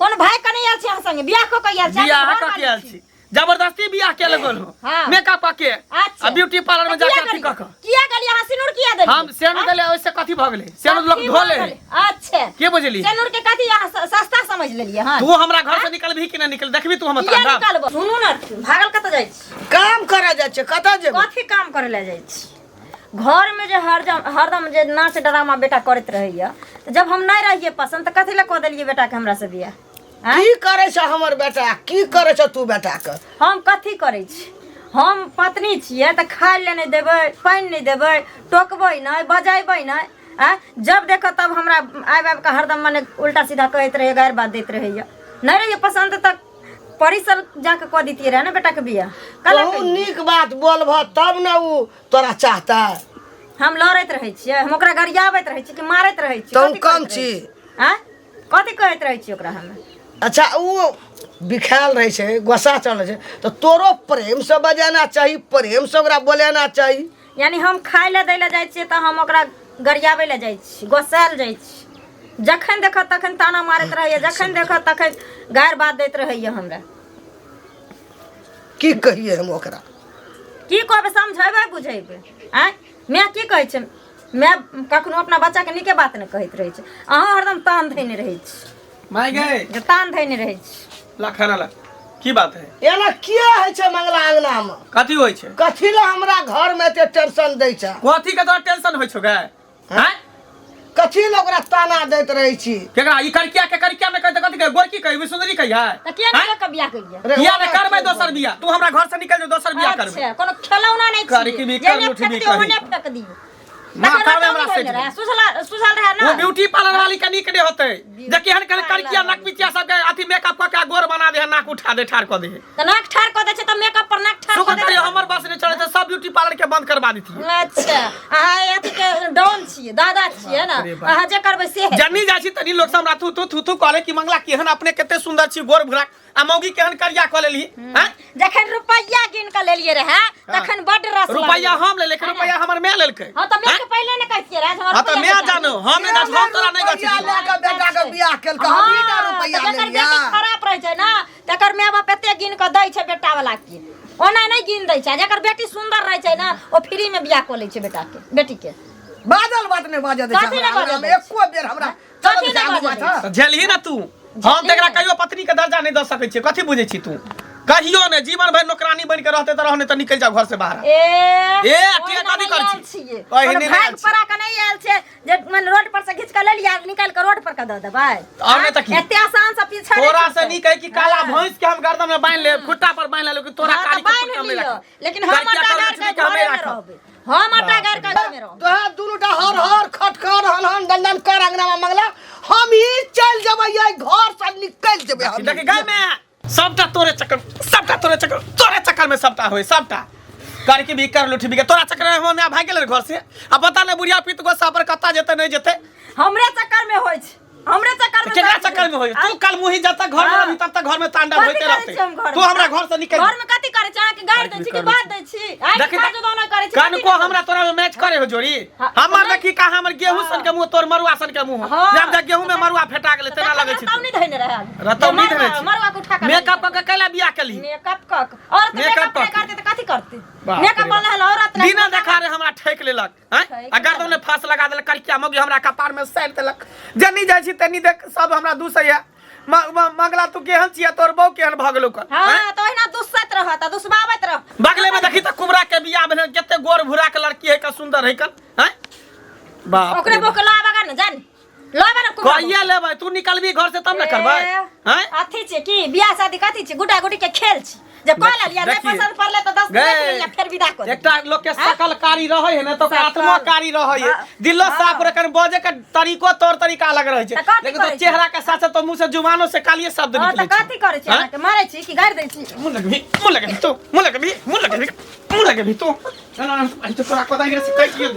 कोन भाई कने आयल छी अहाँ संगे बियाह कऽ के आयल छी बियाह अहाँ कऽ घर के आयल वाली छी जबरदस्ती बियाह के लगल हो हाँ। मेकअप कऽ के अच्छा। आ ब्यूटी पार्लर में तऽ जाके किया अथी कऽ गेलियै? के किया गेलियै अहाँ सिनूर किया देलियै हम सेनु देले ओइसे कथी भऽ गेलै सेनु लोग कथी धो भऽ ले गेलै? अच्छा के बुझली सिनूर के कथी अहाँ सस्ता समझ लेलियै हँ तू हमरा घर से निकलबही कि ना निकल देखबी तू हमर किया तांडव निकलबो सुनू ने भागल कतऽ जाइ छी काम करे जाइ छै कतऽ जेबै कथी काम करे लए जाइ छी घरमे जे हरदम हरदम जे नाच ड्रामा बेटा करैत रहैया तऽ जब हम नहि रहियै पसन्द तऽ कथी लए कऽ देलियै बेटाके हमरा से बियाह आँय? की करे छै हमर बेटा की करे छै तू बेटा के हम कथी करै छी हम पत्नी छियै तऽ खाय लए नहि देबै पानि नहि देबै टोकबै नहि बजेबै नहि आँय जब देखो तब हमरा आबि आबि कऽ हरदम मने उल्टा सीधा कहैत रहैया गारि बात दैत रहैया नहि रहैया पसन्द तऽ परिसर जाके कऽ दितियै रहए ने बेटाके बियाह कला तू नीक बात बोलबह तब ने उ तोरा चाहता हम लड़ैत रहै छियै हम ओकरा गरियाबैत रहै छियै कि मारैत रहै छियै तहूँ कथी कम कहैत छी। रहै छियै? आँय कथी कहैत रहै छियै ओकरा हम अच्छा उ बिखायल रहै छै गोस्सा चढ़ल छै तऽ तोरो प्रेमसँ बजाना चाही प्रेमसँ ओकरा बोलेना चाही यानी हम खाय लए दै लए जाइ छियै तऽ हम ओकरा गरियाबै लए जाइ छी गोसायल जाइ छी जखन देखत तखन ताना मारैत रहैया जखन देखत तखन गारि बात दैत रहैया हमरा की कहिए हम ओकरा की कहबै समझेबै बुझेबै आँय माय की कहै छै माय कखनो अपना बच्चाके नीके बात नहि कहैत रहै छै अहाँ हरदम तान धयने रहै छी माय गए जे तान धयने रहै छी ला खाना ला की बात है एना किया होइ छै मंगला अंगनामे कथी होइ छै कथी लए हमरा घरमे एते टेंशन दै छै कथी के तोरा टेंशन होइ छौ गए हैं कथी लए ओकरा ताना दैत रहै छी केकरा ई करिकिया के करिकिया में कहते कथी कहे गोरकी कही सुंदरी कही है तऽ किया नहि कऽ बियाह केलियै रे, किया ओना ने करबै दोसर बियाह तू हमरा घर से निकल जो दोसर बियाह करबै अच्छा कोनो खेलौना नहि करकी भी छियै कर, जेने लुठी फेक भी दियौ कही। ओने फेक दियौ माँ तखन करबै रतौनी हमरा धयने सेट रहै सुझल सुझल रहै वो ने ब्यूटी पार्लर वाली के नीक नहीं होते देखी हन कन करिकिया नक पिचिया सब के अथी मेकअप क के गोर बना दे नाक उठा दे ठार क दे तऽ नाक ठार कऽ दै छै तऽ मेकअप पर नाक ठार शुक्र कऽ दै करियो हमर बस नहीं चले सब ब्यूटी पार्लर के बंद करवा देती अच्छा अहाँ अथी के डॉन छियै दादा छियै ने रे बाप। अहाँ जे करबै से हेतै। जन्नी जाइ छी तनी लोग सब हमरा थू थू थू थू कहले कि मंगला केहन अपने कते सुंदर छी गोर भुरा आ मौगी केहन करिया कऽ लेली हैं जखन रुपैआ गिन कऽ लेलियै रहए तखन बड्ड रस रुपैआ लागलै। हम ले लेकिन रुपैआ हमर माय लेलकै हँ तऽ मायके पहिले ने कहितियै रहए जे हमरा हाँ तऽ रुपैआ माय चाही। जानो हम नहि गाछ हम तोरा नहि गाछ रुपैआ लए कऽ बेटा के बियाह केलकै हँ, हमही टा रुपैआ तऽ जकर लेलियै बेटी खराब रहै छै ने तकर माय बाप एते गिन कऽ दै छै बेटा वाला के ओना नहि गिन दै छै आ जकर बेटी सुंदर रहै छै ने ओ फ्री में बियाह कऽ लै छै बेटा के बेटी के बाजल बात नहि बाजऽ दै छै कथी नहि हमरा बाजऽ अंगनामे दै छै? एको बेर हमरा कथी चलऽ दै छै नहि आगू बाजऽ दै माथा तऽ झेलही ने तू हम तऽ एकरा कहियो पत्नी के दर्जा नहि दऽ सकै छियै कथी बुझै छी तू कहियो नहि जीवन भरि नौकरानी बनि के रहते तऽ रह नहि तऽ निकलि जाओ घर से बाहर ए ए, ओहिना किया कथी नहि करै आयल छी? छियै। ओहिने कोनो नहि भागि आयल छियै। पड़ा के नहि आयल छै जे मने रोड पर से घीच के लेलियै आ निकालि के रोड पर के दऽ देबै आओर नहि तऽ की? एते आसान से पीछा नहि तोरा से छूटतै। नीक है कि काला भैंस के हम गर्दन में बांध ले खुट्टा पर बांध ले लेकिन तोरा हाँ, तऽ कारी के बान्हि खुट्टा में लिअ, राख लेकिन हम करिया आटा कर गारि लक्ष्मी के के हमे घरे में राखब। रहबै हम आटा गारि के घरे में रहबै तोहे दुनू टा हर हर खटखर हन हन दन दन कर अंगना में मंगला हम ही चल जेबै ये घर से निकल जेबै हम देखी गाय में सबटा तोरे चक्कर सबटा तोरे चक्कर तोरे चक्कर में सबटा होय सबटा करके भी कर लुठी भी तोरा चक्कर में हम भाग गेल घर से आ पता नहीं बुढ़िया पीत गोसा पर कत्ता जेते नहीं जेते हमरे चक्कर में होइ छै हमरे चक्कर में केकरा चक्कर में होय तू कल मुही जब तक घर में हाँ। रही तब तक घर में तांडव कथी होते करै रहते छी हम घर तू हमरा घर से निकल घर में कथी करै छी अहाँके गारि दै छी कि बात दै छी आइ देखी काजो दाना करै छी कनको हमरा तोरा में मैच करे हो जोड़ी हाँ, हमर नहि। देखी का हमर गेहूं सन के मुंह तोर मरुआ सन के मुंह हाँ। जब जब गेहूं में मरुआ फेटा गेलै तेना लगै छै रतौनी धैने रहै रतौनी धैने छी। मरुआ के उठा के मेकअप क के कैला बियाह केली मेकअप क के औरत मेकअप मेकअप कऽ नहि के। करतै तऽ कथी करतै बाप रे मेकअप बाप। वाला हल औरत नहि बिना देखा रे हमरा ठेक लेलक हैं ठेक आ गर्दन में फांस लगा देलक करिकिया मौगी हमरा कपार में सैर देलक जनी जाइ छी तनी देख सब हमरा दूसैया मंगला तू केहन छिया तोर बहू केहन भऽ गेलौ कर हाँ तो ओहिना दुस्सैत रहत आ दुसबाबैत रह बगले में देखी तऽ कुबरा के बियाह भेल कते गोर भूरा के लड़की है का सुंदर है कन हैं बाप ओकरे रे बो के लाबा गा ने जान लाबा ने कुबरा कहिया लेबै तू निकलबी घर से तब ने करबै हैं अथी छै की बियाह शादी कथी छै गुड्डा गुड्डी के खेल छै जे कऽ लेलियै नहि देखिए। पसंद पड़लै तऽ 10 गए। दिन रखि लेलियै फेर विदा कऽ देलियै। एकटा लोक के सकल कारी रहै है ने तऽ ओकर सकल। आत्मा कारी रहै है हाँ। दिलो हाँ। साफ रखन बजे के तरीको तौर तरीका अलग रहै छै तऽ कथी लेकिन तो करै छै? चेहरा के साथ साथ तो मुंह से जुबानो से कालिए शब्द हँ निकलै तऽ छै कथी करै छी हाँ? अहाँके मारै छी कि गारि दै छी मुंह लगबी मुंह लगबी तू मुंह लगबी मुंह लगबी मुंह लगबी तू ना ना ना तो तोरा पता नहीं से काट दियो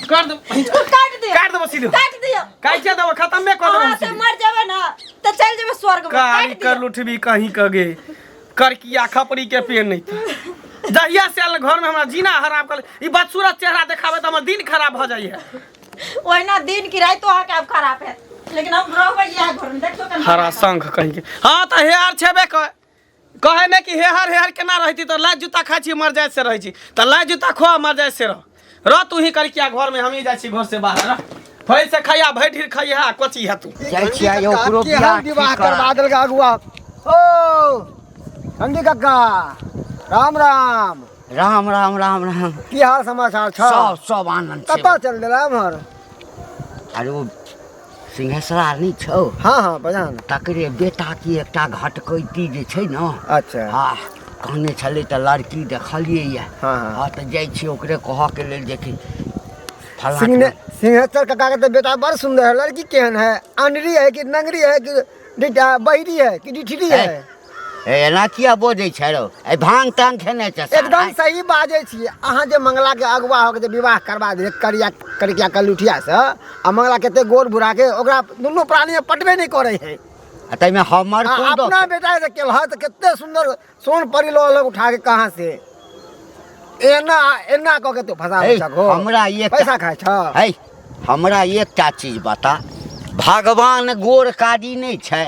कर दो काटि दियौ काट देबो सीधे काटि दियौ काट देबो खत्म में कर अहाँ देबो से मर जेबै ने तऽ चलि जेबै स्वर्ग में कारी काटि कर दियौ लुठबी कहीं कगे करकिया खपरी के पेड़ नहीं था जहिया से आयल घर में हमरा जीना हराम कर ई बदसूरत चेहरा देखावे त हमर दिन खराब भ जाइए ओहिना दिन की राति अहाँके आब खराब हैत लेकिन हम रहबै इएह घर में, देखियौ कनि। हरा शंख कहीं के। हाँ तऽ हेहर छेबे कह कहे ने कि हेहर हेहर केना रहती, तऽ लाज जूता खाइ छी मर जाय से रहै छी, तऽ लाज जूता खोआ मर जाय से रह। रह तू ही करकिया घर में, हम ही जाइ छी घर से बाहर। रह फैल से खैया, भरि ढीर खैया, कोची है तू। जाइ छियै ओकरो केहन बियाह विवाह ठीक करा। करवा देलक अगुआ। ओ चंडी कक्का, राम राम। राम राम राम राम। की हाल समाचार छ? सब सब आनंद छै। कतऽ चल देला एम्हर? अरे ओ सिंहेश्वरा नहि छौ? हाँ हाँ, बजा ने। तकरे बेटा की एकटा घटकैती जे छै ने। अच्छा। हाँ, कहने छलै तऽ लड़की देखलियै यऽ। हाँ, हाँ। हाँ, तऽ जाइ छी ओकरे कहऽके लेल जे कि फलाँ सिंहने सिंहेश्वर काका के तो बेटा बड़ सुंदर है। लड़की केहन है? अनरी है कि नंगरी है कि बहिरी है कि डिठरी है? ए, एना किया बजै छै रौ? ए भांग तांग खेने छै साला। एकदम सही बाजै छी अहाँ। जे मंगला के अगुआ हो के जे विवाह करवा दे करिया करिया कलुठिया से, आ मंगला कते गोर बुढ़ा के ओकरा दुनू प्राणी में पटबे नहीं करे है। आ ताहिमे हमर आ कोन दोष? अपना बेटा से केलह तऽ कते सुंदर सोन परी लऽ लग उठा के कहाँ से एना एना कऽ के तू फंसा हे, छको। हमरा एक पैसा खाइ छ। है, हमरा एकटा चीज बता, भगवान गोर कारी नहि छै?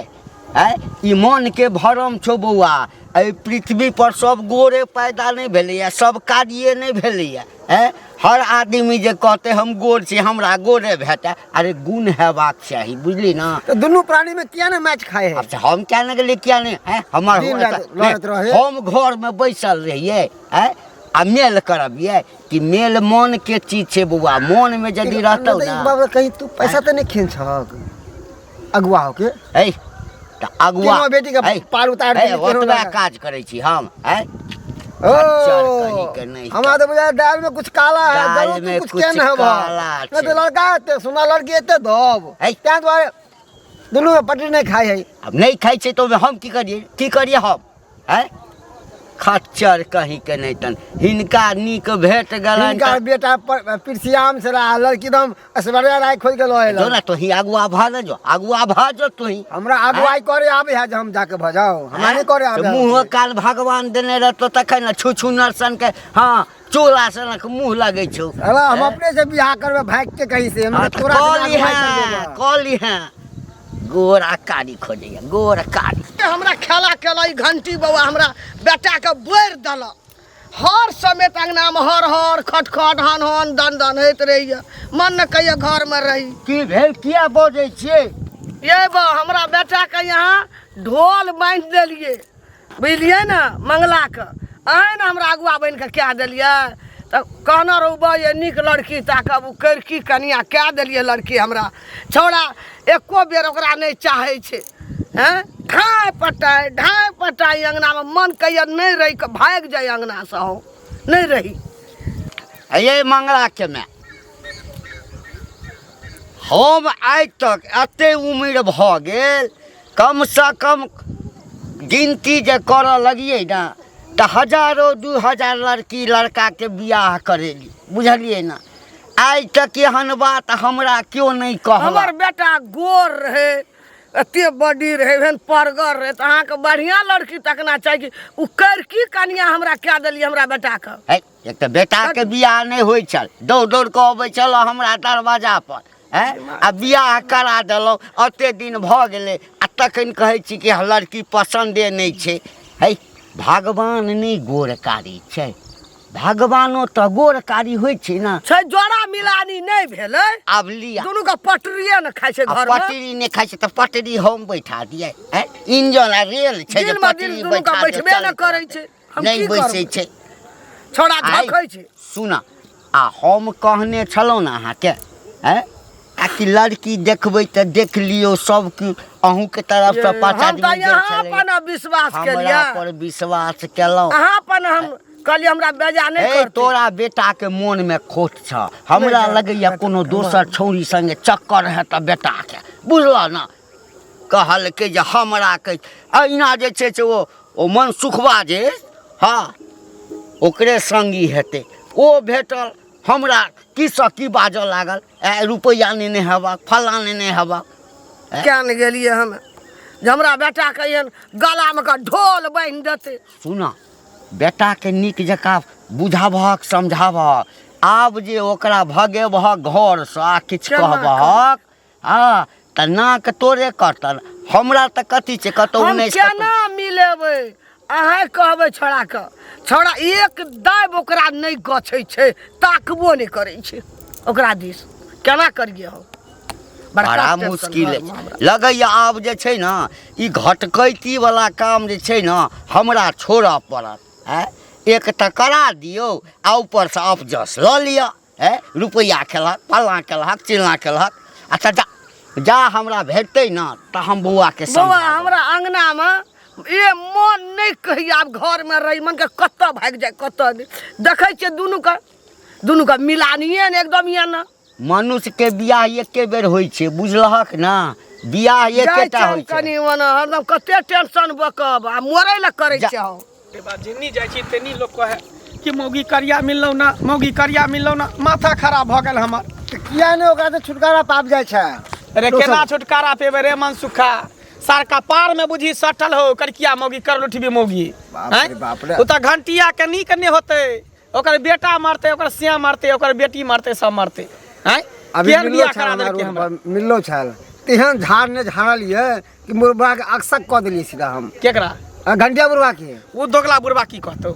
है, ई मनके भरम छौ बौआ। एहि पृथ्वी पर सब गोरे पैदा नहि भेलैए, सब कारिए नहि भेलैए। हैं, हर आदमी जे कहतै हम गोर छी, हमरा गोरे भेटै, अरे गुण हेबाक चाही, बुझली ने? तऽ दुनू प्राणी में किया ने मैच खाए है? आब से हम किया ने गेलियै, किया नहि? हैं, हमर दिन राति लड़ैत रहै। हम घरमे बैसल रहियै, हैं, आ मेल करबियै कि मेल मन के चीज छै बौआ, मन में यदि रहतौ नहि ना। बाबा, कहीं तू पैसा तऽ नहि खेन छहक अगुआ होके? है तऽ अगुआ केनो बेटी के है, पार उतारि है, देली, केनो ओतबा लगा। काज करै छी हम, है। ओ खच्चर कहीं के नहि। हमरा तऽ बुझाय दाल में कुछ काला है। दालि जरूर तू में कुछ कुछ केन हेबह। काला नहि तऽ छै। लड़का एते सुना लड़की एते दब है। ताहि दुआरे दुनू में पटरी नहि खाइ है। आब नहि खाइ छै तऽ ओहिमे हम की करियै, की करियै हम? है खच्चर कहीं के नहि तन हिनका नीक भेट गेलनि। हिनका बेटा पिरसियाम से रहा, लड़की एकदम ऐश्वर्या राय खोज के लऽ जो एलक। ने तोही अगुआ भऽ ने जो, अगुआ भऽ जो तोही। हमरा अगुवाई करे आबे है जे हम जाके भऽ जाउ? हमरा नहि करे आबे है। मुँह कान भगवान देने रहतो तखन ने छू छू नरसन के, हाँ, चोला सनक मुँह लगै छौ। अरे हम अपने से बियाह करबै भागि के कहीं से, हमरा हाँ, तऽ तोरा कऽ बिना अगुवाई लिहें, करबेबै। कऽ लिहें। गोरा कारी खोजैया गोर कारी। हमरा खेला केला ई घंटी बौआ हमरा बेटाके बोरि देलक। हर समय अंगनामे हर हर खट खट हन हन दन दन होइत रहैए, मन ने कहियो घरमे रही। की भेल, किया बजै छियै? ये बा, हमरा बेटाके यहाँ ढोल बान्हि देलियै, बुझलियै ने? मंगलाके अहेँ ने हमरा अगुआ बनि कऽ कए देलियै तऽ कहने रहू बा ये नीक लड़की ताकब, ओ कड़की कनिया कए देलियै लड़की हमरा। छौड़ा एको बेर ओकरा नहि चाहै छै। हँ, ढाइ पटाइ ढाइ पटाइ अङ्गनामे, मन कहिया नहि रहि कऽ भागि जाइ अङ्गनासँ, हम नहि रही। ये मंगलाके माय, हम आइ तक एते उम्र भऽ गेल, कमसँ कम गिनती जे करऽ लगियै ने तऽ हजारो 2000 लड़की लड़काके बियाह करेली, बुझलियै ने? आइ तक एहन बात हमरा केओ नहि कहलक। हमर बेटा गोर रहै, एते बडी रहै, एहन परगर रहै, तऽ अहाँके बढ़िआँ लड़की तकना चाही कि ओ कड़की कनिया हमरा कए देलियै हमरा बेटाके। है, एक तऽ बेटाके बियाह नहि होइ छल, दौड़ दौड़ कऽ अबै छल हमरा दरवाजा पर, हैं, आ बियाह करा देलहुँ, एते दिन भऽ गेलै आ तखन कहै छी कि लड़की पसन्दे नहि छै। है, भगवान नहि गोर कारी छै? भगवानो तऽ गोर कारी होइ छै ने। छै, जोड़ा मिलानी नहि भेलै। आब लिअ, दुनू के पटरिये ने खाइ छै आ घरमे। पटरी नहि खाइ छै तऽ पटरी हम बैठा दियै? हैं, इंजन आ रेल छै जे दिल मे दिल पटरी दुनू के बैठा दियै, बैठबे ने चलैत करै रहतै। छै। हम नहि की बैसै करबै? छै। छौड़ा आइ झखै छै। सुन, आ हम कहने छलहुँ ने अहाँके, हैं, आ कि लड़की देखबै तऽ देख लियौ सब कि अहूँके तरफसँ पाँच हम आदमी तऽ गेल यहाँ छलै। अपन विश्वास हमरा केलियै, पर विश्वास केलहुँ। अहाँ अपन हम कहलियै हमरा बेजा नहि हे करतै। तोरा बेटाके मोनमे खोट छ, हमरा नहि, लगैया कोनो दोसर छौड़ी संगे चक्कर हेतऽ बेटाके, बुझलऽ ने? कहलकै जे हमरा के अहिना जे छै से ओ मनसुखबा जे, हाँ, ओकरे संगी हेतै, ओ भेटल हमरा, की सँ की बाजऽ लागल, ए रुपैआ नेने हेबक, फलाँ नेने हेबक। किया ने गेलियै हम जे हमरा बेटाके एहन गलामे के ढोल बान्हि देतै। सुन, बेटाके नीक जकाँ बुझाबहक समझाबहक। आब जे ओकरा भगेबहक घरसँ आ किछु केना कहबहक, हँ, तऽ नाक तोरे कटतन हमरा तऽ कथी छै कतहु हम उन्नैस केना मिलेबै अहाँ कहबै छोड़ाके छोड़ा एक दाबि ओकरा नहि गछै छै ताकबो नहि करै छै ओकरा दिस केना करियै हम बड़का बड़ा टेंशन मुश्किल घरमे हमरा। लगैए आब जे छै ने ई घटकैतीवला काम जे छै ने हमरा छोड़ऽ पड़त आँय एक तऽ करा दियौ आ ऊपरसँ अपजस लऽ लिअ आँय रुपैआ खेलहक फल्लाँ केलहक चिल्लाँ केलहक अच्छा जा जा हमरा भेटतै ने तऽ हम बौआके बौआ समझा देबै। हमरा अङ्गनामे ए मन नहि कहैए आब घरमे रही मनके कतऽ भागि जाय कतऽ नहि देखै छियै दुनूके दुनूके मिलानिए ने एकदम यऽ ने मनुष्यके बियाह एके बेर होइ छै बुझलहक ने बियाह जाइ एकेटा छियै होइ छै कनि ओना हरदम कते टेंशन बकब आ मरै लए करै जा- छै हम के बाद जेन्नी जाइ छी तेन्नी लोक कहै कि मौगी करिया मिललौ ना मौगी करिया मिललौ ना माथा खराब भऽ गेल हमर तऽ किया नहि ओकरा से छुटकारा पाबि जाइ छै अरे केना छुटकारा पेबै रे मनसुखा सार कपार में बुझी सटल हो करकिया मौगी कर लुठबी मौगी बाप रे आँय? बाप रे। ओ तऽ घंटिया के नीक नहि होतै ओकर बेटा मरतै ओकर सिया मरतै ओकर बेटी मरतै सब मरतै आँय अभी केहन मिललो बियाह छल करा हमरा देलकै रोड हमरा पर मिललो छल तेहन झाड़ ने झाड़लियै कि बुढ़बा के अकसक कऽ देलियै सीधा हम केकरा आ घंटिया बुढ़बा के ओ दोगला बुढ़बा की कहतौ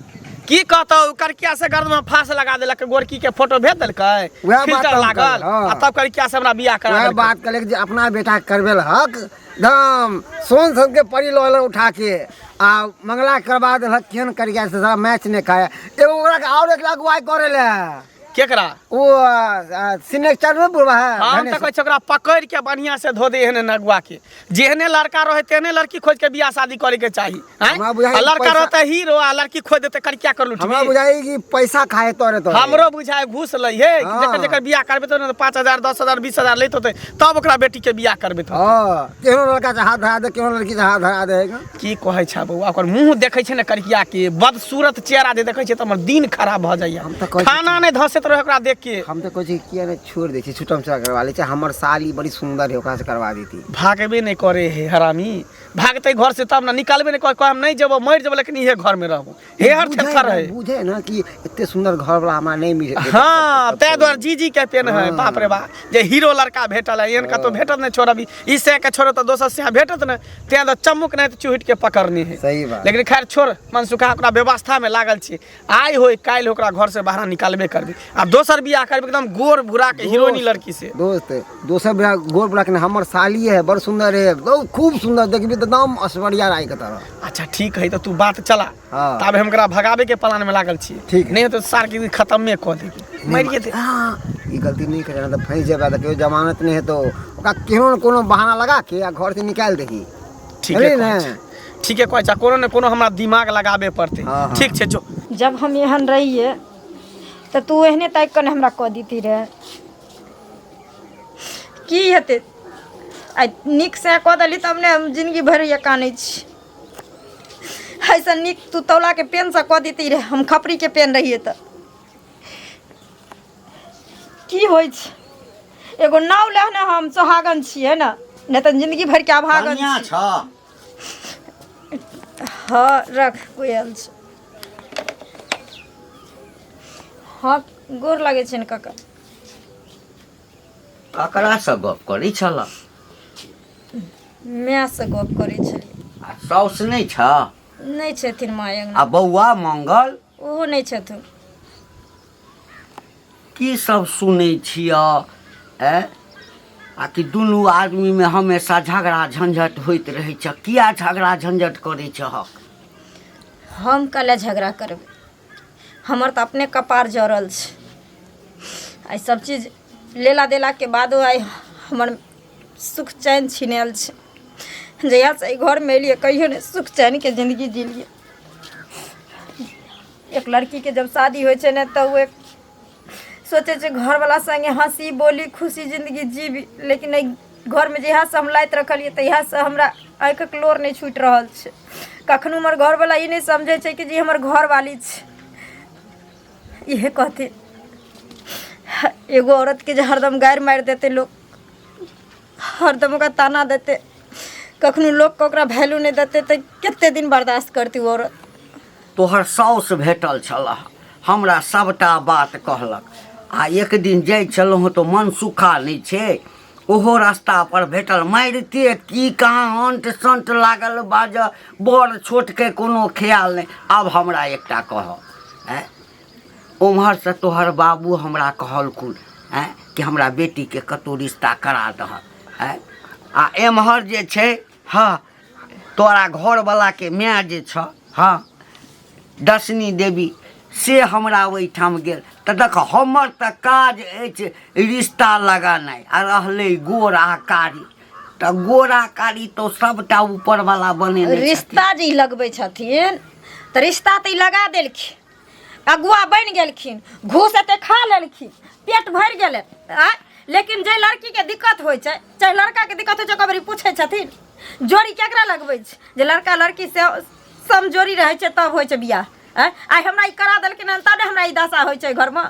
की कहतौ करकिया से गर्द में फांस लगा देलक गोरकी के फोटो भेज देलकै वएह बात फिल्टर हम लागल कहलियै, हाँ। आ तब करकिया से हमरा बियाह करा वएह देलकै बात कहलियै जे अपना बेटा के करबेलहक एकदम सोन सन के परी लऽ एलक उठा के आ मंगला करबा देलक केहन करिया से सारा मैच नहि खाय एगो ओकरा के और एक अगुवाई करे ले केकरा ओ सिनेचर में बुढ़वा है हम धनेश। तऽ कहै छी ओकरा पकड़ि के बढ़िया से धो दे एहने नगुआ के जेहने लड़का रहे तेहने लड़की खोज के बियाह शादी करे के चाही आँय? हमरा बुझाइ आ लड़का पैसा- रहते हीरो आ लड़की खोज देते करिया कर लुटबी हमरा बुझाई कि पैसा खाए तोरे तोरे हमरो बुझाय घूस लै हे कि हाँ। जकर जकर बियाह करबे तो 5,000 10,000 20,000 लैत होते तब ओकरा बेटी के बियाह करबे तो हाँ केहनो लड़का से हाथ धरा दे केहनो लड़की से हाथ धरा दे की कहै छै बौआ ओकर मुँह देखै छै ने करिया के बदसूरत चेहरा जे देखै छै तऽ हमर दिन खराब भऽ जाइया हम तऽ कहै छी- खाना नहि धसैत रहै ओकरा देख के हम तऽ कहै छी किया नहि छोड़ि दै छी छुटम छुटा करवा लै छै हमर साली बड़ी सुन्दर है ओकरा से करवा देती भागबे नहि करे हे हरामी भागतै घर से तब ने निकालबे नहि करे हम नहि जेबो मरि जेबो लेकिन इहे घर में रहबो हे हर बुझे थेथर ने- है बुझे ना कि एते सुंदर घर वाला हमरा नहीं मिले हाँ ताहि दुआरे जी जी के पेन है बाप रे बा जे हीरो लड़का भेटल है एहन कतौ भेटत नहि छोड़ अभी ई से के छोड़ो तऽ दोसर से भेटत नहि तें तऽ चमुक नहि तऽ चुहिट के पकड़ने है सही बात। लेकिन खैर छोड़ मनसुखा ओकरा व्यवस्था में लागल छी आइ होय काल्हि ओकरा घर से बाहर निकालबे करबे आ दोसर बियाह करबे एकदम गोर भूरा के हीरोइनी लड़की से दोस्त दोसर बियाह गोर बुढ़ा के हमर साली है बड़ सुंदर है बहुत खूब सुंदर देखबी तऽ एकदम ऐश्वर्या राय के तरह अच्छा ठीक है तो तू बात चला हाँ। तब हम ओकरा भगाबे के प्लान में लागल छी ठीक है। नहीं तो सार के खत्मे कऽ देबी मरिए दे हाँ, ई गलती नहीं करे ना तो फंस जेबा तऽ केओ जमानत नहीं है तो ओकरा केहनो ने कोनो बहाना लगा के आ घर से निकालि दही ठीके बुझलियै कहै ने? छै ठीके कहै छै कोनो ने कोनो हमरा दिमाग लगाबे पड़तै हाँ, हाँ। ठीक छै जो जब हम एहन रहिए तऽ तू एहने ताकि कऽ ने हमरा कऽ देती रहे की हेतै आइ नीकसँ कऽ देली तब ने हम जिनगी भरि ये कानै छी एहिसँ नीक तू तौलाके पेनसँ कऽ देती रहे हम खपरीके पेन रहियै तऽ की होइ छै एगो नाव लए ने हम सोहागन छियै ने नहि तऽ जिन्दगी भरिके अभागन कनिया छी छ हँ रख कोयल छै हँ गोर लागै छै ने काका ककरासँ गप करै छल मायसँ गप करै छलियै आ साउस नहि छ नहि छथिन माय अङ्गना आ बौआ मंगल ओहो नहि छथिन की सब सुनै छिय ऐ आ कि दुनू आदमीमे हमेशा झगड़ा झंझट होइत रहै छ किया झगड़ा झंझट करै छहक हम कले झगड़ा करबै हमर तऽ अपने कपार जरल छै आइ सब चीज लेला देलाके बादो आइ हमर सुख चैन छिनायल छै जहियासँ एहि घरमे एलियै कहियो नहि सुख चैनके जिन्दगी जिलियै एक लड़कीके जब शादी होइ छै ने तऽ ओ एक सोचै छै घरवला सङ्गे हँसी बोली खुशी जिन्दगी जीबी लेकिन एहि घरमे जहियासँ हम लाति रखलियै तहियासँ हमरा आँखिक लोर नहि छूटि रहल छै कखनो हमर घरवला ई नहि समझै छै कि जे हमर घरवाली छै इहे कहथिन एगो औरतके जे हरदम गारि मारि देतै लोक हरदम ओकरा ताना देतै कखनो लोकके ओकरा वैल्यू नहि देतै तऽ कते दिन बर्दाश्त करतै ओ औरत तोहर साउस भेटल छलह हमरा सभटा बात कहलक आ एक दिन जाइ छलहुँ तऽ मनसुखा नहि छै ओहो रास्तापर भेटल मारिते की कहाँ अंट संट लागल बाजऽ बड़ छोटके कोनो ख्याल नहि आब हमरा एकटा कहऽ आँय ओम्हरसँ तोहर बाबू हमरा कहलखुन आँय कि हमरा बेटीके कतहु रिश्ता करा दहक आँय आ एम्हर जे छै हँ तोरा घरवलाके माय जे छऽ हँ दशनी देवी से हमरा ओहिठाम गेल तऽ देख हमर तऽ काज अछि रिश्ता लगेनाइ आ रहलै गोर आ कारी तऽ गोरा कारी तऽ सभटा ऊपरवला बनेने छथिन। रिश्ता जे ई लगबै छथिन तऽ रिश्ता तऽ ई लगा देलखिन अगुआ बनि गेलखिन घूस एते खा लेलखिन पेट भरि गेलै आँय लेकिन जे लड़कीके दिक्कत होइ छै चाहे लड़काके दिक्कत होइ छै ओकर बेरी पूछै छथिन जोड़ी केकरा लगबै छै जे लड़का लड़की से समजोरी रहै छै तब होइ छै बियाह आँय आइ हमरा ई करा देलखिन हन तब ने हमरा ई दशा होइ छै घरमे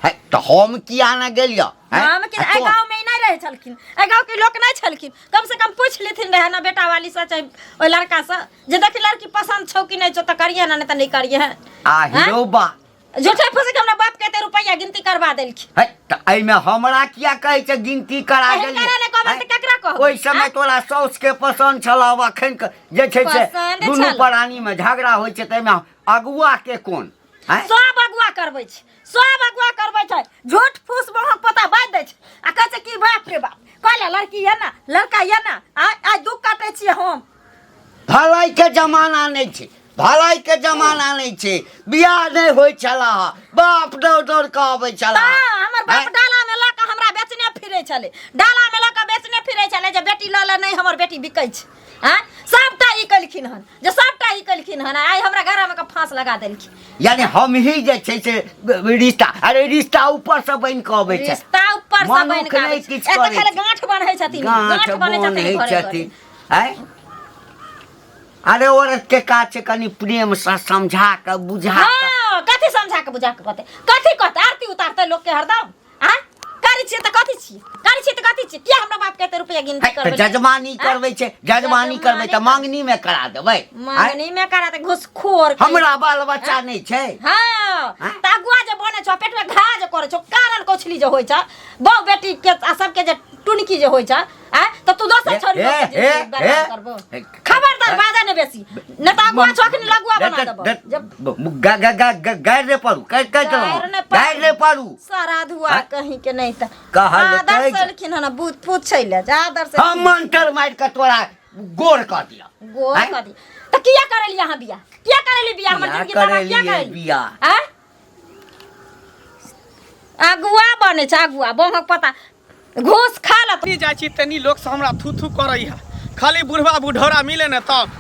है, तऽ हम किया ने गेलियै हैं? हम कि एहि गाँव में ई नहि रहै छलखिन एहि गाँव के लोक नहि छलखिन कम से कम पूछि लेथिन रहै ने बेटा वाली से चाहे ओहि लड़का से जे देखी लड़की पसंद छौ कि नहि छौ तऽ करिहे ने नहि तऽ नहि करिहे आ हिरो बा झूठे फूसे के हमरा बाप के एते रुपैआ गिनती करवा देलखिन है, तऽ एहिमे हमरा किया कहै छै गिनती करा एहन देलियै करा ने कहबै हैं? तऽ केकरा कहबै? ओहि समय आँय? तोरा साउस के पसंद छल आब अखन के जे छै से पसंद दुनू छल। प्राणी में झगड़ा होइ छै ताहिमे अगुआ के कोन हैं? सब अगुआ करबै छै सब अगुआ करबै छै झूठ फूस महक पता बाजि दै छै आ कहै छै कि बाप रे बाप कहले लड़की ये ना लड़का ये ना आइ आइ दुख काटै छियै हम भलाई के जमाना नहि छै भलाई के जमाना नहि छै बियाह नहि होइ छला बाप दौड़ दौड़ कऽ अबै छला तऽ हमर बाप डाला में लऽ कऽ हमरा बेचने फिरै छलै डाला में लऽ कऽ बेचने फिरै छलै जे बेटी लऽ ले नहि हमर बेटी बिकै छै आँय सबटा ई केलखिन हन जे सबटा ई केलखिन हन आइ हमरा घरमे के फांस लगा देलखिन यानी हम ही जे छै से रिश्ता अरे रिश्ता ऊपर से बनि कऽ अबै छै रिश्ता ऊपर से बनि मनुख कऽ आबै नहि छै। किछु एतऽ करै खाली छै। गांठ बन्है छथिन गाँठ गांठ बन्है बन्है छथिन घरे घरे छथिन आँय अरे औरत के काज छै कनि प्रेम से समझा कऽ बुझा कऽ हाँ कथी समझा के बुझा के कहते कथी कहते आरती उतारते लोग के हरदम आँ करै छियै तऽ कथी छियै करै छियै तऽ कथी छियै किया हमरा बाप के एते रुपया गिनती है, तऽ करबै जजमानी करबै छै जजमानी करबै तऽ मांगनी में करा देबै आँय? मांगनी में करा दे घुसखोर के। हमरा बाल बच्चा नहि छै हाँ आँय? तऽ अगुआ जे बनै छौ पेट में घा जे करै छौ कारण कोछली जे होइ छौ बहु बेटी के आ सबके जे टुनकी जे होइ छौ आँय तऽ तू दोसर छोरी हे, लोग के हे, जिंदगी बर्बाद हे, करबो हे, खबरदार बाजा ने बेसी न तऽ अगुआ छौ अखनी लगुआ बना देबो जब गारि रे पड़ू कहि कहि गारि नहि देलहुँ पड़ू। गारि रे पड़ू सारा धुआ आँय? कहीं के नहीं तऽ कहलकै आदर जे- से एलखिन हन बूझ पूछै ले जे आदर से हम मंत्र मारि कऽ तोरा गोर कऽ दिअ गोर आँय? कऽ दी तऽ किया करेली अहाँ बियाह किया करेली बियाह हमर किया जिंदगी तबाह किया करेलियै करेली बियाह? आँय? अगुआ बनै छै अगुआ बहक पता घूस खा लत तनी जाइ छी तनी लोक सब हमरा थू थू करै है खाली बुढ़वा बुढ़ौरा मिले ने तब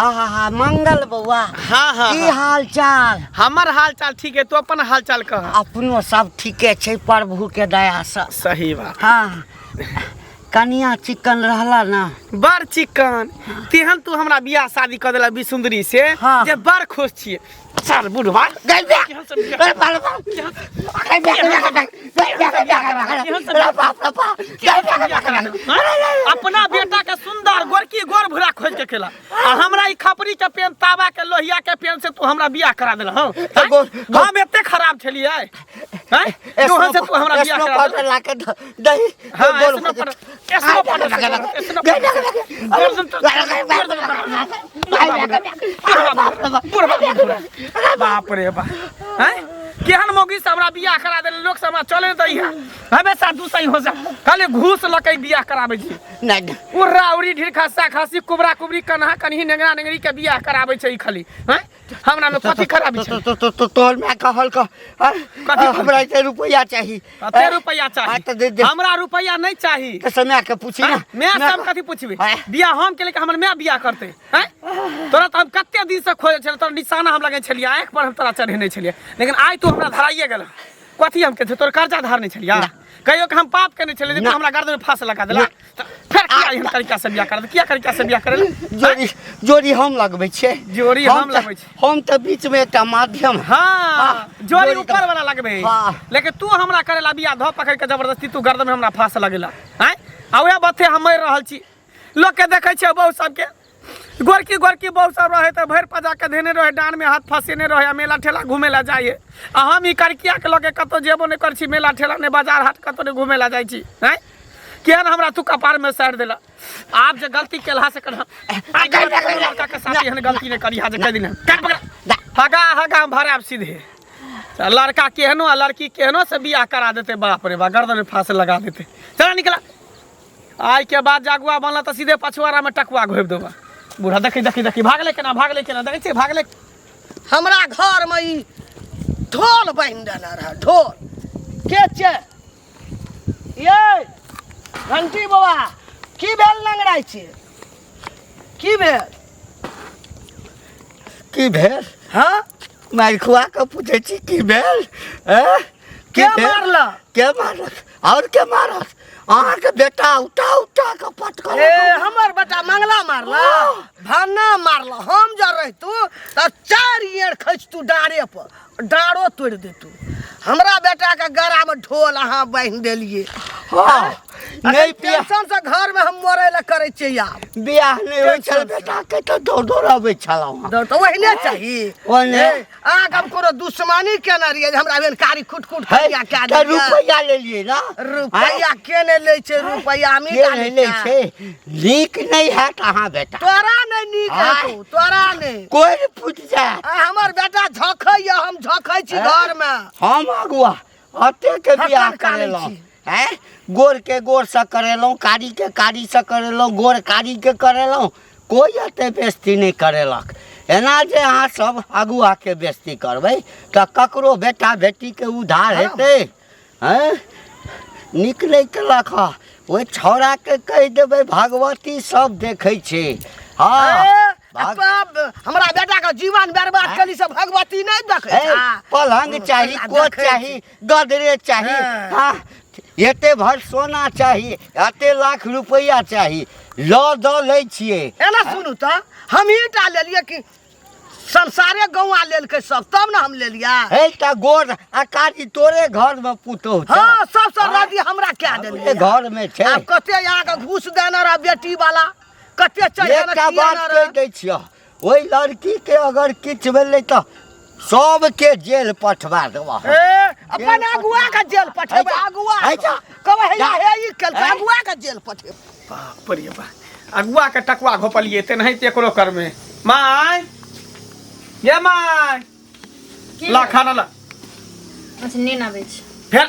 आहा हा मंगल बौआ हाँ हाँ की हाँ। हाल चाल हमर हाल चाल ठीक है तू अपन हाल चाल कह अपनो सब ठीके छै प्रभु के दया से सही बात हाँ कनिया चिकन रहला ना बड़ चिकन तेहन तू हमरा बियाह शादी कऽ देला बिसुंदरी से हाँ। जे बड़ खुश छियै सर बुढ़वा केहन सब अपना बेटा के सुंदर गोरकी गोर भूरा खोज के खेला आ हमरा ई खपरी के पेन तावा के लोहिया के पेन से तू हमरा बियाह करा देला हँ हम एते खराब छलियै हैं जोहन से तू हमरा बियाह करा देला ला के दही हाँ ऐसनो पर ऐसनो पर ऐसनो पर बाप रे बाप हैं केहन मौगी से हमरा बियाह करा देले लोक सब हमरा चले दै है हमेशा दू सही हो जा खाली घूस लके बियाह कराबै छी नहीं उर्रा उरी ढीर खस्सा खासी कुबरा कुबरी कन्हा कन्ही नेंगरा नेंगरी के बियाह कराबै छै ई खाली हैं हमरा में कथी खराबी छै तो तो तो तोहर माय कहल क कथी हमरा एते रुपैआ चाही कते रुपैआ हाँ, तो दे चाही दे। हमरा रुपैआ नहीं चाही तो समय के पूछी ना मैं सब कथी पूछबे बियाह हम केले कि हमर माय बियाह करते हैं तोरा तो हम कते दिन से खोजे छलियै तोरा निशाना हम लगै छलियै आँखि पर हम तोरा चढ़ेने छलियै लेकिन आइ तू हमरा धराइए गेल कथी हम केने तोर कर्जा धारने छलियै कहियो कि हम पाप केने छलियै जे तू हमरा गर्दन में फांस लगा देला तऽ फेर किया एहन तरीका से बियाह कर किया तरीका से बियाह करेला जोड़ी जोड़ी हम लगबै छियै जोड़ी हम तऽ- लगबै छियै। हम तऽ बीच में एकटा माध्यम हाँ हाँ, जोड़ी जोड़ी ऊपर तऽ- वाला लगबे हाँ। लेकिन तू हमरा करेला बियाह धो पकड़ के जबरदस्ती तू गर्दन में हमरा फांस लगेला आँय आ उएह बथे हम मरि रहल छी लोक के देखै छियै बहु सबके गोरकी गोरकी बहु सब रहे तऽ भरि पजा के धेने रहे डाँड़ में हाथ फंसेने रहे आ मेला ठेला घूमे ला जाइए आ हम ई करकिया के लऽ के कतौ जेबो नहि करै छी मेला ठेला नहि बाजार हाट कतौ नहि घूमे ला जाइ छी आँय केहन हमरा तू कपार में साइड देला आप जे गलती केलहा से करहा आइ के बाद कोनो लड़का के साथ एहन गलती नहीं करी हा जे कह दिन काट पकड़ हगा हगा हम भराब सीधे त लड़का केहनो आ लड़की केहनो से बियाह करा देते बाप रे बा गर्दन में फांस लगा देते चला निकला आइ के बाद जागुआ बनला तऽ सीधे पछुआरा में टकुआ घोपि देबा बूढ़ा देखी देखी देखी भागले केना भागले केना देखै छियै भागले हमरा घरमे ई ढोल बान्हि देने रहए ढोल के छै ये घंटी बाबा की भेल लंगड़ाइ छियै की भेल की भेल हाँ मारि खुआ कऽ पूछै छी की भेल एँ? की के भेल? मारलक? के मारलक आओर के मारत अहाँके बेटा उठा उठा कऽ पटकल ए हमर बेटा मंगला मारला भाना मारला हम जब रहितू तऽ चारि एड़ खसितू डाँरे पर डाँरो तोड़ि देतू हमरा बेटाके गरामे ढोल अहाँ बान्हि देलियै हँ नहि बियाह टेंशन से घर में हम मरे ला करै छियै आब बियाह नहि होइ छल टेंशन से। बेटाके तऽ दौड़ दौड़ अबै छलहुँ हँ दौड़ तऽ ओहिने चाही ओहने। ए, अहाँके हम कोनो दुश्मनी केने रहियै जे हमरा एहन कारी खुट खुट है करिया कए तऽ देलियै रुपैआ लेलियै ने रुपैआ के नहि लै छै रुपैआ हमही के टा नहि लै लै छै नीक नहि हैत अहाँ बेटा तोरा नहि नीक आँय। हेतौ तोरा नहि कोइ फुटि जायत आ हमर बेटा झखैया हम झखै छी आँय। घरमे हम अगुआ अतेके बियाह हक्कन कानै करेलहुँ छी। आँय गोरके गोरसँ करेलहुँ कारीके कारीसँ करेलहुँ गोर कारीके करेलहुँ कोइ एते बेस्ती नहि करेलक एना जे अहाँ सब अगुआके बेस्ती करबै तऽ ककरो बेटा बेटीके उद्धार हेतै आँय नीक नहि केलक हँ ओहि छौड़ाके कहि देबै भगवती सब देखै छै हँ ए, भाग- तब हमरा बेटा के जीवन बर्बाद केली से भगवती नहीं देखे ए, पलंग चाही कोच चाही गदरेज चाही हाँ। हाँ एते भर सोना चाही एते लाख रुपैआ चाही लऽ दऽ लै छियै एना सुनू तऽ हम ही टा लेलियै कि संसारे गौआ लेलकै सब तब ने हम लेलियै हे तऽ गोर आ कारी तोरे घरमे पुतोह छौ। हाँ सब सब रदी हमरा कए हमरे देलियै घरमे छै आब कते अहाँके घूस देने रह बेटी वाला कते चढ़ेने एकटा किया बात ने कहि रह दै छियह ओहि लड़कीके अगर किछु भेलै तऽ सबके जेल पठवा देबह ए अपन अगुआ के जेल पठेबै है जा, अगुआ है जा। कहबै हे जा। हे ई केलकै है। अगुआ के जेल पठेबै बाप रे बाप अगुआ के टकुआ घोपलिए तेनाहिते एकरो करमे माय ये माय ला खाना ला अच्छा नीन आबै छै फेर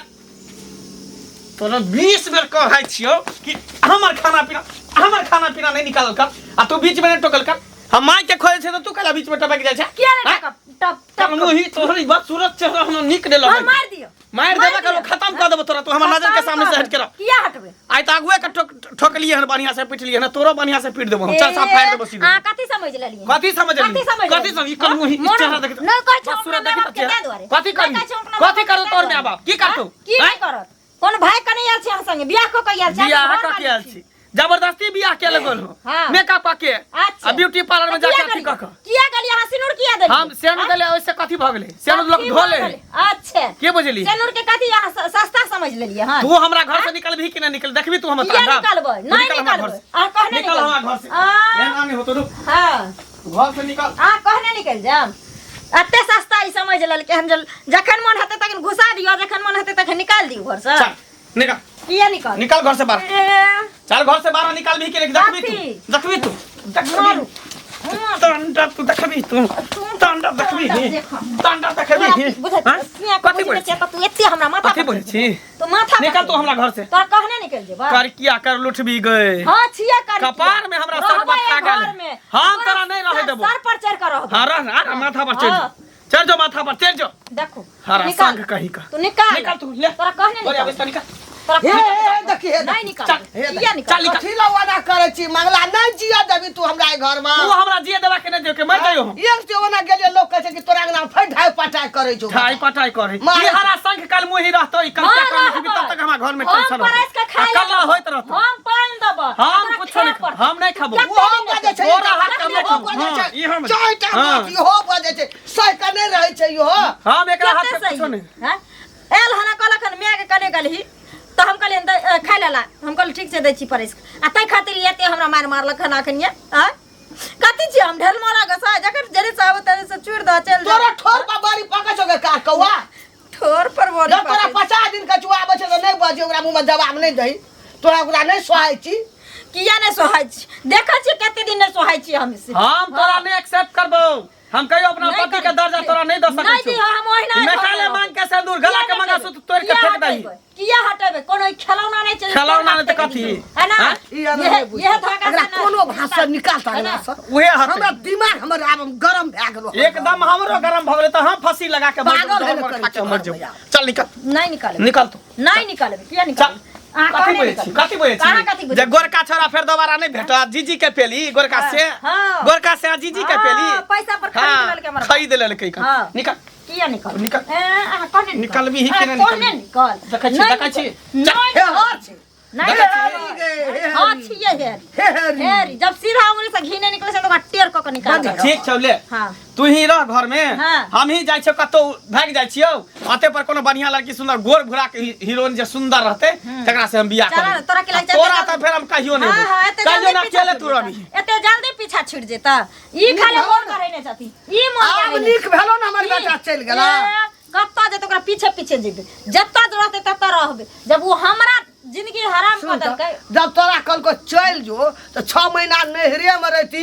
तोरा 20 बेर कहै छियौ कि हमर खाना पीना हमर खाना पीना नहीं निकालल कर आ तू बीच में नहीं टोकल कर हम माय के खोजे छै तऽ तू कैला बीच में टपक जाइ छै किया नहीं आँय? टकब टप तब टप मुही तोहर ई बात सूरत चेहरा हमरा नीक नहीं हाँ, लगै मार दियो मारि देबे करो खत्म कर देबो तोरा तू हमर नजर के सामने से हट के रह किया हटबे आइ तऽ आगुए के ठोक ठोकलिए हन बढ़िया से पिटलिए हन तोरो बढ़िया से पीट देबो हम चल साफ फाड़ देबो सीधे आ कथी समझ लेलिए कथी समझ कथी लेलिए समझ कथी समझ ई कल मुही ई चेहरा देख नहीं कहै छै सूरत अपना देखी माय तऽ बाप के चेहरा ताहि दुआरे कथी नहि करी कहै छै अपना कथी माय बाप करू के तोर ताहि माय बाप की दुआरे। करतौ की आँय? नहीं करत कोन भाई कने आयल छी अहाँ संगे बियाह कऽ के आयल छी बियाह कऽ के आयल छी जबरदस्ती बियाह के लगल हो हाँ। मेकअप के अच्छा। आ ब्यूटी पार्लर में तऽ जाके किया अथी कऽ गेलियै? कऽ किया गेलियै अहाँ सिनूर किया देलियै हम सेनु देले ओइसे कथी भऽ गेलै सेनु लोग कथी धो भऽ ले गेलै? अच्छा के बुझली सिनूर के कथी अहाँ सस्ता समझ लेलियै हँ तू हमरा घर से निकलबही कि नहीं निकल देखबी तू हमर किया तांडव? निकलबै? तू नहि निकल हमरा घर निकलबै। से। अहाँ कहने निकल निकलबै। हमरा घर से आ। एना नहीं होतो रुक हँ घर से निकल अहाँ कहने निकलि जायब एते सस्ता ई समझ लेलकै हन जे जखन मन हेतै तखन घुसा दियौ जखन मन हेतै तखन निकालि दियौ घरसँ चल निकल किया निकल निकल घर से बाहर ए, चल घर से बाहर निकाल भी के नहीं देखबी कथी? तू देखबी तू देखबी मारू। तांडा तू देखबी तू तांडा देखबी तांडा देखबी बुझै हाँ? छियै, कथी बोलै छियै, तऽ तू एते हमरा माथा कथी पर बोलै छी तू माथा पर निकल तू हमरा घर से तोरा कहने निकल जेबा कर किया कर लुटबी गए हां छियै कर कपार में हमरा सर पर खा गेल। हम तोरा नहीं रहै देबो। सर पर चढ़ के रहबे हाँ रह ना आ, माथा पर चढ़ हाँ। जो चढ़ जो माथा पर चढ़ जो देखो हरा निकाल। संग कहीं का तू निकाल निकाल तू ले तोरा कहने बोले निकाल अबे निकाल तोरा हे कहने हे देखी हे नहीं निकाल चल, किया निकाल चल, निकाल। कथी ला ओना करै छी मंगला नहीं जिया देबी तू हमरा घर में तू हमरा जिए देबा के नहीं देबे के मर जाइयो हम एक से ओना गेलियै लोग कहै छै कि तोरा अंगना में फेर ढाई पटाई करै छौ ठाई पटाई करे मारे ई हरा संग कल मुही रहतो ई कल हाँ, क्या कर रहबै। तब तक हमरा घर में हम टेंशन परसि के खाय कल लेबै। होइत रहतो हम पानि देबै हम तोरा कुछो खाय नहीं पड़तौ। हम नहीं खाबो कते ओहो दिन बजै छै तोरा हाथ के हम ओहो नहीं बजै खाबो। छै हाँ, ई हम- चारिटा हाँ। बात इहो बजै छै सहि कऽ नहि रहै छै इहो हम एकरा हाथ कते के कुछो सही नहीं हैं? आयल हना कहलक हन माय के कने गेलही तऽ हम कहलियनि खाय लेला हम कहलियै ठीक छै दै छी परसि कऽ। आ ताहि खातिर ई एते हमरा मारि मारलक हन अखन ये आँय? कथी छियै हम ढेल मारा गोसा जखन जरे से आबो तरे से चूर दऽ चलि तोरा जा ठोर पर बड़ी पकै छौ गे काठ कौआ ठोर पर बड़ी जब तोरा पकै 50 दिन कछुआ आबै छै तऽ नहि बजे ओकरा मुँहमे जवाब नहि दही तोरा ओकरा नहि सोहाइ छी। किया नहि सोहाइ छी? देखै छियै कते दिन नहि सोहाइ छी हम से। हम तोरा नहि एक्सेप्ट करबौ। हम कहियो अपना नहि पति के करबै। दर्जा तोरा नहि दऽ सकै नहि छियौ। दिहऽ, हम ओहिना मेटाले घर मांग के सिंदूर गला के किया मंगलसूत्र तोड़ि के किया फेंक दही। हटेबै? किया हटेबै? कोनो ई खेलौना नहि छै। खेलौना नहि तऽ कथी? है ना? हाँ? ई आर यह नहि बुझै। यह धागा एकरा से ना- कोनो भाषा निकाल है ना? ता से। उहे हते। हमरा दिमाग हमर आब गरम भए गेलो। एकदम हमरो गरम भऽ गेलै तऽ हम फंसी लगा के मर पागल जेबौ, है ने जहर करै खा के छै मर जेबौ। भैया। चल निकल। नहीं निकालबै। निकल तू। नहीं निकालबै। किया चल। निकालबै? अहाँ कथी कहने बजै छी? निकालबै। कथी बजै कहाँ छी? कथी बजै जे गोरका छोरा फेर दोबारा नहि भेटत। जीजी के पेली गोरका से। हाँ। गोरका से आ जीजी के हाँ, पेली। पैसा पर खरीद हाँ, लेलकै हमर बाप। खरीद लेलकै। हाँ। निकल। किया निकल? निकल। ए, अहाँ कहने निकल। निकलबी ही अहाँ कि नहि कहने निकलबी? निकल। देखै छी, नहीं देखै छी। निकल। चल। नहीं हे निकल। हर छै। नहीं देखै छी। निकल। हे हरी। हाँ, छियै हेरी। हे हरी। हेरी। जब सीधा उंगली से घी नहीं निकले छै तऽ ओकरा टेढ़ कऽ के निकाल। ठीक छौ ले। हाँ। तू ही रह घर में। हाँ। हम ही जाइ छियौ कतौ भागि जाइ छियौ। अते पर कोनो बढ़िया लड़की सुंदर गोर भूरा के हीरोइन जे सुंदर रहते तकरा से हम बियाह चल, करबै। तोरा के लागि तोरा जल्दी- तऽ फेर हम कहियो नहि हाँ, हाँ, एते कहियो जल्दी ना पीछा अकेले छुटि तू रहबी। जेता। एते जल्दी पीछा छुटि जेता। ई खाली मोन करे नहि छथि। ई मोन आब करे नहि। नीक भेलो ने हमर बेटा चलि गेला। ए, कतऽ जेतै ओकरा पीछे पीछे जेबै। जतऽ रहतै ततऽ रहबै। जब ओ हमरा जिंदगी हराम कऽ सुन तऽ, देलकै। जब तोरा कहलको चलि जो तऽ 6 महीना नैहरे मे रहती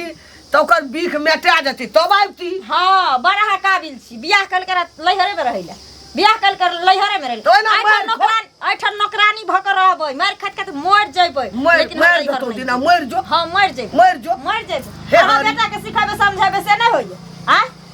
तऽ ओकर बीख मेटा जेती तब आबती। हाँ, बड़ा अहाँ काबिल छी। बियाह कल के लैहरे में रहै लए। बियाह कल के लैहरे में रहै तऽ ओहिना लए। मारि एहिठाम नौकरानी भऽ के रहबै। मारि खाइत खाइत मरि जेबै। मरि लेकिन हम मरि नैहर जेतौ नहि दिना जेबै। मरि जो। हाँ, मरि जेबै। मरि जो। मरि जेबै। हे अहाँ हरि। बेटा के सिखेबै समझेबै से नहि होइए। आँय?